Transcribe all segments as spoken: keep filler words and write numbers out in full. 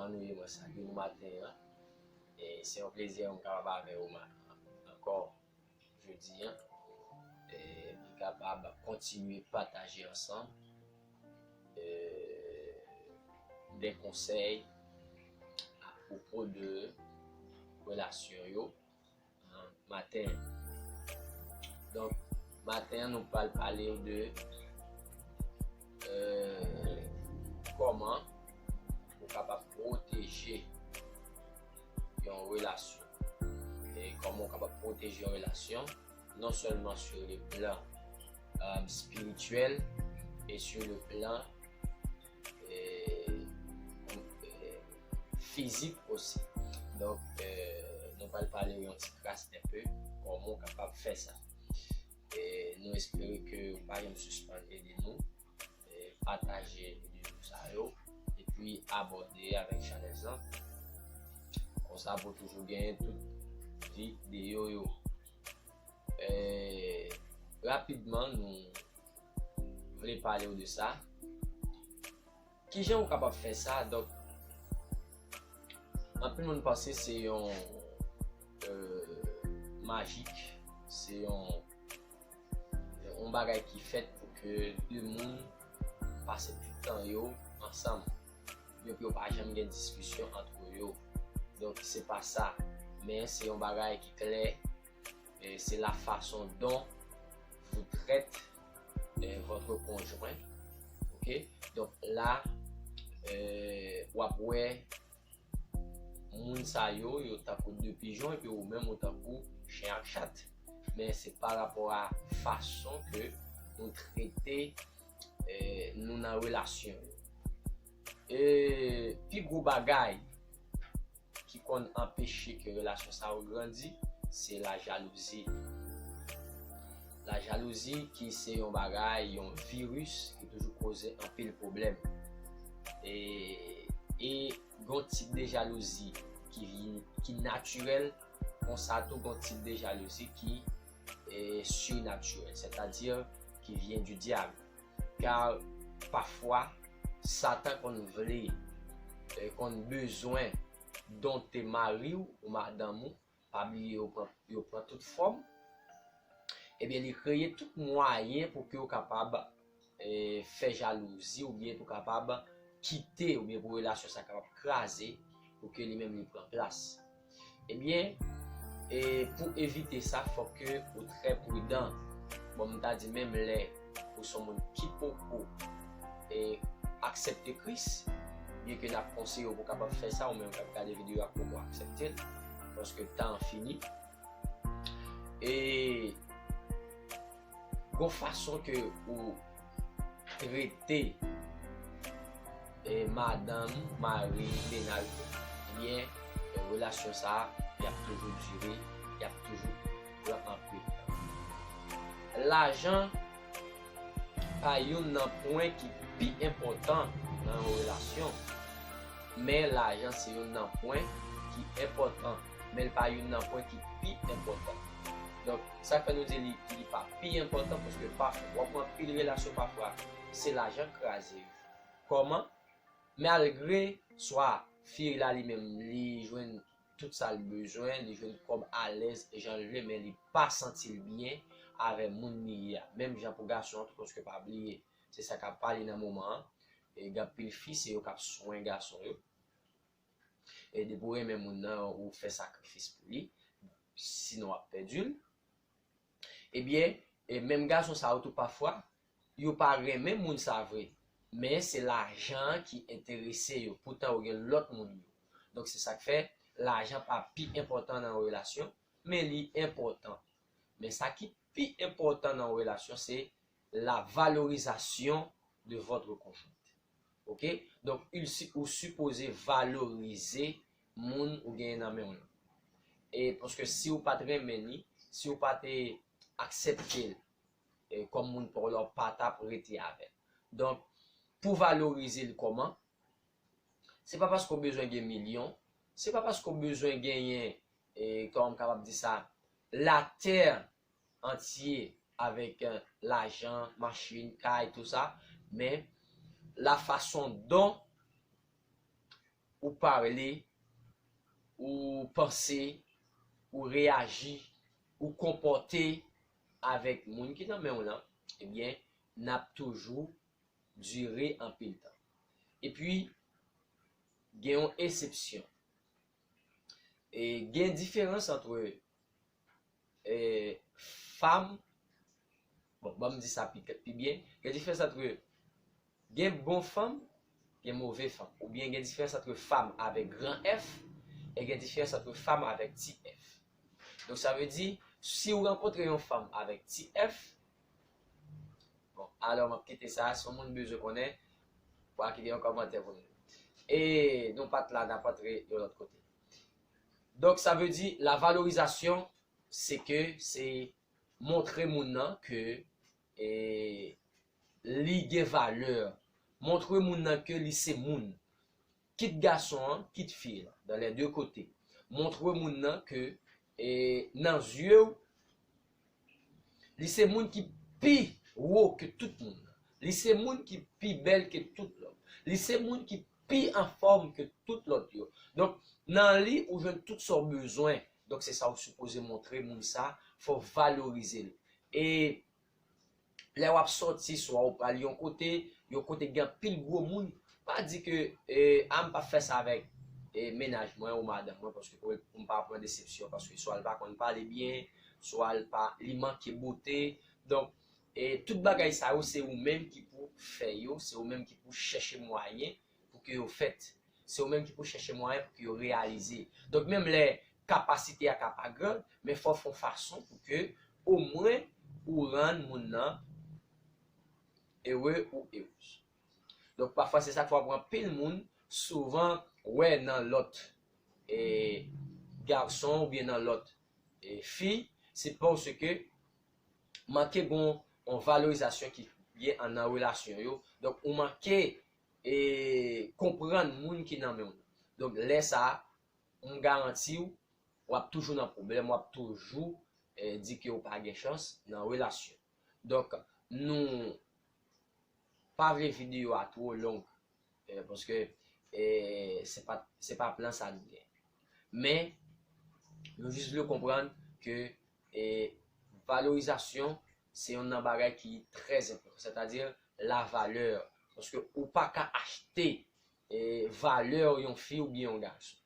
Kòman nou ye? Mwen salye nou maten an. E se yon plezi pou m kapab avè w ankò jodi an. E pou n kapab kontinye pataje ansanm de konsèy apwopo de relasyon yo maten. Donk, maten an, nou pral pale w de kòman ou kapab pwoteje yon relasyon. E kòman ou kapab pwoteje yon relasyon, non sèlman sur le plan spirituel e sur le plan fizik osi. Donk, nou pral pale yon ti kras enpe kòman ou kapab fè sa. E nou espere ke ou pa janm sispann ede nou, pataje videyo sa yo, epi abòne avèk chanèl lan. Konsa pou toujou genyen tout videyo yo. E rapidman, nou vle pale w de sa. Kijan ou kapab fè sa? Donk, anpil moun panse se yon majik, se yon yon bagay ki fèt pou ke de moun pase tout tan yo ansanm, oubyen pou yo pa janm gen diskisyon ant yo. Donk, se pa sa, men se yon bagay ki klè, e se la façon dont vous traitez votre conjoint. Ok? Donk la, w ap wè moun sa yo, yo tankou de pijon, epi ou menm ou tankou chen ak chat. Men se pa rapò a fason ke nou trete nou nan relasyon yo. E pi gwo bagay ki konn anpeche ke relasyon sa yo grandi, se la jalouzi. La jalouzi ki se yon bagay, yon viris ki toujou koze anpil pwoblèm. E, e gon tip de jalouzi ki vin, ki natirèl, konsa tou gon tip de jalouzi ki e, surnaturel, c'est-à-dire qui vient du diable. Car pafwa, Satan konn vle, e, konn bezwen donte mari w ou madanm ou, pa bliye yo pran, yo pran tout fòm, ebyen, li kreye tout mwayen pou ke w kapab e, fè jalouzi oubyen pou kapab kite oubyen pou relasyon sa kapab kraze pou ke li menm li pran plas. Ebyen, e pou evite sa, fòk ke ou trè pridan. Bon, m ta di menm lè ou se yon moun ki poko e, aksepte Kris, byen ke n ap konseye w pou kapab fè sa, ou menm k ap gade videyo a poko aksepte l, paske tan an fini. E gon fason ke ou trete e, madanm, mari, mennaj ou, ebyen, e, relasyon sa a, y ap toujou dire, y ap toujou pran anpil tan. Lajan pa youn nan pwen ki pi enpòtan nan yon relasyon, men lajan se youn nan pwen ki enpòtan, men l pa youn nan pwen ki pi enpòtan. Donk, sa k fè nou di li, li pa pi enpòtan, paske pafwa, w ap wè anpil relasyon pafwa, se lajan k kraze yo. Kòman? Malgre swa fi la li menm, li jwenn tout sa l bezwen, li jwenn kòb alèz jan l vle, men li pa santi l byen avè moun li ye a. Menm jan pou gason an tou, paske pa bliye, se sa k ap pale nan moman an. E gen anpil fi, se yo k ap swen gason yo. E depi w renmen moun nan, ou fè sakrifis pou li, sinon w ap pèdi l. Ebyen, e menm gason sa yo tou pafwa, yo pa renmen moun sa vre, men se lajan an ki enterese yo, poutan yo gen lòt moun yo. Donk se sa k fè lajan pa pi enpòtan nan yon relasyon, men li enpòtan. Men sa ki pi enpòtan nan yon relasyon, se la valorisation de votre conjoint. Ok? Donk, il si-, ou sipoze valorize moun ou genyen nan men w lan. E paske si w pa t renmen li, si w pa te aksepte l e, kòm moun pa w la, w pa t ap rete avè l. Donk, pou valorize l kòman? Se pa paske w bezwen gen milyon, se pa paske w bezwen genyen, e, kòman m kapab di sa, latè antye avèk, e, lajan, machin, kay, tou sa, men la façon dont ou pale, ou panse, ou reyaji, ou konpòte avèk moun ki nan men w lan, ebyen, n ap toujou dire anpil tan. Epi, gen yon eksepsyon. E gen diferans antre e, fanm, bon, ban m di sa pi, pi byen, gen diferans antre gen bon fanm, gen move fanm, oubyen gen diferans antre fanm avèk gran F, e gen diferans antre fanm avèk ti F. Donk, sa vle di, si w rankontre yon fanm avèk ti F, bon, alò, m ap kite sa, si yon moun bezwen konnen, pou al kite yon kòmantè pou nou. E nou pa t la, n ap antre yon lòt kote. Donk, sa vle di, la valorizasyon, se ke, se montre moun nan ke e, li gen valè. Montre moun nan ke li se moun. Kit gason an, kit fi an, dans les deux côtés. Montre moun nan ke e, nan zye w, li se moun ki pi wo ke tout moun. Li se moun ki pi bèl ke tout lòt. Li se moun ki pi anfòm ke tout lòt yo. Donk, nan li, ou jwenn tout sa w bezwen. Donk, se sa w sipoze montre moun sa, fò w valorize l. E lè w ap sòti, swa w pral yon kote, yon kote gen anpil gwo moun, pa di ke, e, a, m p ap fè sa avèk e, mennaj mwen ou madanm mwen, paske pou, pou m pa pran desepsyon, paske swa l pa konn pale byen, swa l pa, li manke bote. Donk, e, tout bagay sa yo, se ou menm ki pou fè yo, se ou menm ki pou chèche mwayen pou ke yo fèt. Se ou menm ki pou chèche mwayen pou ke yo reyalize. Donk, menm lè kapasite a ka pa gran, men fò w fè yon fason pou ke omwen ou rann moun nan ere ou erez. Donk, pafwa, se sa k fè w ap wè anpil moun souvan wè nan lòt e, gason oubyen nan lòt e, fi, se paske manke gon yon valorizasyon ki gen an nan relasyon yo. Donk, ou manke e, konprann moun ki nan men w. Donk, lè sa a, m garanti w, w ap toujou nan pwoblèm, w ap toujou e, di ke w pa gen chans nan relasyon. Donk, nou pa vle videyo a twò long, e, paske e, se pa, se pa plan sa nou gen. Men, nou jis vle konprann ke e, valorizasyon se youn nan bagay ki trè enpòtan, sètadi la valè, paske ou pa ka achte e, valè yon fi oubyen yon gason.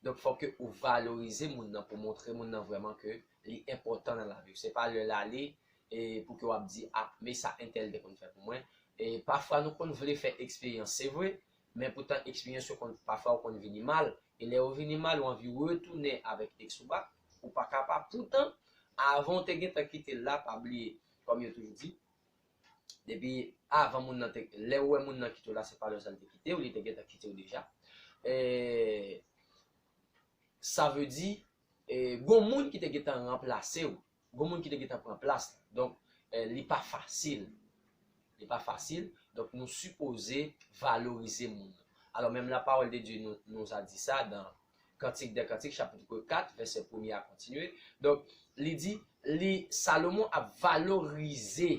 Donk, fò ke ou valorize moun nan pou montre moun nan vrèman ke li enpòtan nan lavi w. Se pa lè l ale e, pou ke w ap di, a, men sa entèl te konn fè pou mwen. E pafwa, nou konn vle fè eksperyans, se vre, men poutan eksperyans yo konn, pafwa, yo konn vini mal. E lè yo vini mal, ou anvi retounen avèk eks ou a, ou pa kapab. Poutan, avan w te gentan kite l la, pa bliye, kòm yo toujou di, depi avan moun nan te, lè ou wè moun nan kite w la, se pa lè sa l te kite w, li te gentan kite w deja. E, sa vle di, e, gon moun ki te gentan ranplase w, gon moun ki te gentan pran plas la. Donk, e, li pa fasil. Li pa fasil. Donk, nou sipoze valorize moun nan. Alò, menm la parole de Dieu nous, nous a dit ça dans Cantique des Cantiques, chapitre quatre, verset premier à continuer. Donk, li di, li, Salomon ap valorize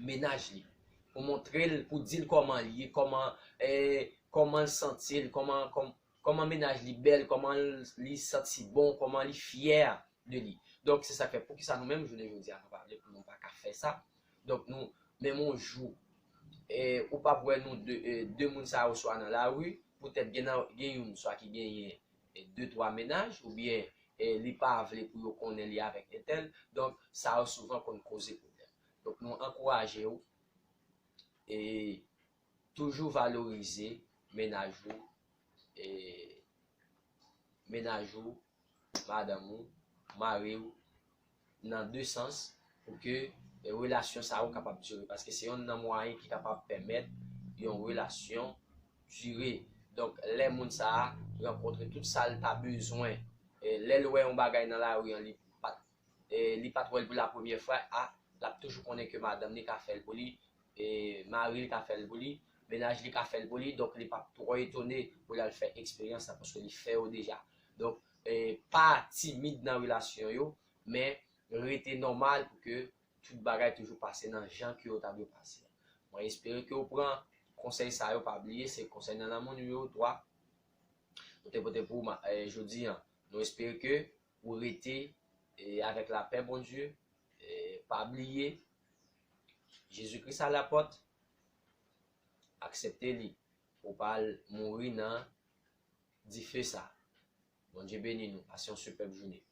mennaj li, pou montre l, pou di l kòman l ye, kòman, e, kòman l santi l, kòman, kòm, kòman mennaj li bèl, kòman l, li santi bon, kòman li fyè de li. Donk, se sa k fè, poukisa nou menm, jounen jodi a, nou pa vle, nou pa ka fè sa. Donk, nou, menm yon jou, e, ou p ap wè nou de, e, de moun sa yo swa nan lari, poutèt gen nan, gen youn swa ki genyen, e, de, twa mennaj, oubyen, e, li pa vle pou yo konnen li avèk entèl. Donk, sa yo souvan konn koze pwoblèm. Donk, nou ankouraje w, e, toujou valorize mennaj ou, e, mennaj ou, madanm ou, mari w, nan de sans, pou ke, e, relasyon sa yo kapab dire. Paske se youn nan mwayen ki kapab pèmèt yon relasyon dire. Donk, lè moun sa a rankontre tout sa l ta bezwen, e, lè l wè yon bagay nan lari an, li pa t, e, li pa t wè l pou la premyè fwa, a, l ap toujou konnen ke madanm li ka fè l pou li, e, mari l ka fè l pou li, mennaj li ka fè l pou li, donk li p ap twò etone pou l al fè eksperyans sa, paske li fè yo deja. Donk, e, pa timid nan relasyon yo, men rete nòmal pou ke tout bagay toujou pase nan jan ke yo ta dwe pase. Mwen espere ke w pran konsèy sa yo, pa bliye, se konsèy nan lanmou nimewo twa. nou te pote pou ou jodi an. Nou espere ke ou rete avèk lapè Bondye. Pa bliye, Jezi Kris a lapòt. Aksepte li pou pa al mouri nan dife sa. Bondye beni nou. Pase yon sipèb jounen.